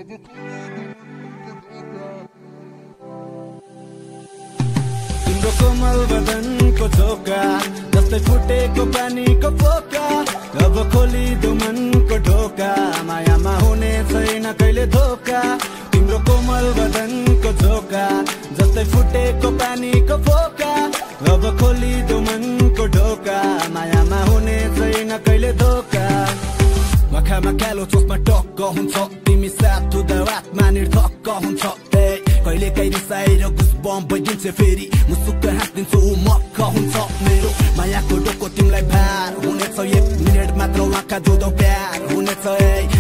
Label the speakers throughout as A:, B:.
A: तिम्रो कोमल बदनको झोका जस्तै फुटेको पानीको पोका अब खोलिदो मनको ढोका मायामा हुने छैन कहिले धोका तिम्रो कोमल बदनको झोका जस्तै फुटेको पानीको पोका अब खोलिदो मनको ढोका मायामा हुने छैन कहिले धोका आँखामा कालो चोसमा टक्क हुन्छ तिमी साथ हुँदा आत्मा निर्धक्क हुन्छ कहिले कहिले रिसाएर गुस बम भइदिन्छ फेरि मुसुक्क हाँसिदिन्छु ऊ मक्क हुन्छ मेरो मायाको डोको तिमीलाई भार हुनेछ 1 मिनेट मात्र आँखा जोदो प्यार हुनेछ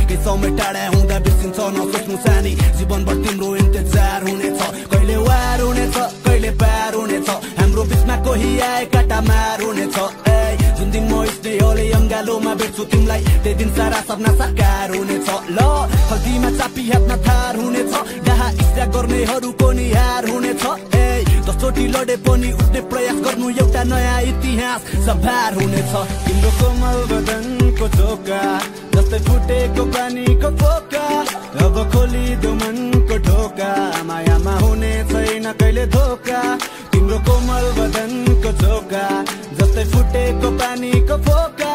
A: केही समय टाढा हुँदा बिर्सिन्छ नसोच्नु सानी जीवनभर तिम्रो इन्तजार हुनेछ कहिले वार हुनेछ कहिले पार हुनेछ हाम्रो बिचमा कोही आए काटा मार हुनेछ जुन दिन म स्नेहले अङ्गालोमा भेट्छु तिमीलाई त्यही दिन सारा सपना साकार हुनेछ ल हल्दीमा चापी हातमा थार हुनेछ डाहा इच्छा गर्नेहरूको निहार हुनेछ दसचोटि लडे पनि उठ्ने प्रयास गर्नु एउटा नयाँ इतिहास सभार हुनेछ तिम्रो कोमल बदनको झोका जस्तै फुटेको पानीको पोका अब खोलिदो मनको ढोका मायामा हुने छैन कहिले धोका तिम्रो कोमल बदनको झोका जस्तै फुटेको पानीको पोका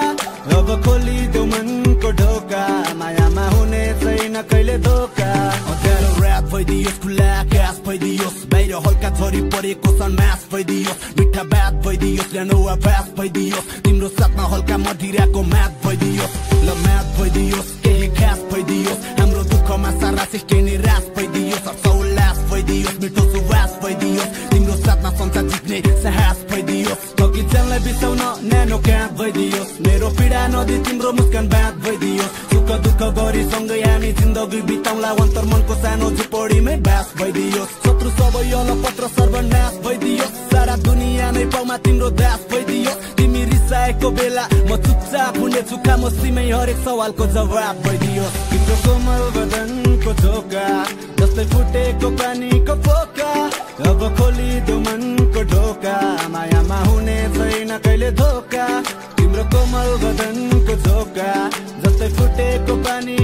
A: अब खोलिदो मनको ढोका मायामा हुने छैन कहिले धोका अँध्यारो रात भइदियोस् खुला आकाश भइदियोस् बाहिर हल्का झरी परेको सनमास भइदियोस् मिठा बात भइदियोस् ल्यानो आभास भइदियोस् तिम्रो साथमा हल्का मदिराको मात भइदियोस् ल मात भइदियोस् केही खास भइदियोस् हाम्रो दुःखमा सारा सृष्टि निराश भइदियोस् हर्ष उल्लास भइदियोस् मिठो सुवास भइदियोस् तिम्रो साथमा संसार जित्ने साहस भइदियोस् थकी च्यानलाई बिसाउन न्यानो काँध भइदियोस् मेरो पीडा नदी तिम्रो मुस्कान बात भइदियोस् सुख दुःख गरी सँगै हामी जिन्दगी बिताउला अन्तर मनको सानो झुपडीमै बास भइदियोस् शत्रु सबै अलपत्र सर्वनाश भइदियोस् सारा दुनियाँ नै पाउमा तिम्रो दास भइदियोस् तिमी रिसाएको बेला म चुपचाप हुनेछु खामोशीमै हरेक सवालको जवाब भइदियोस् तिम्रो कोमल बदनको झोका जस्तै फुटेको पानीको पोका अब खोलिदो मनको ढोका मायामा हुने छैन कहिले धोका तिम्रो कोमल बदनको झोका जस्तै फुटेको पानी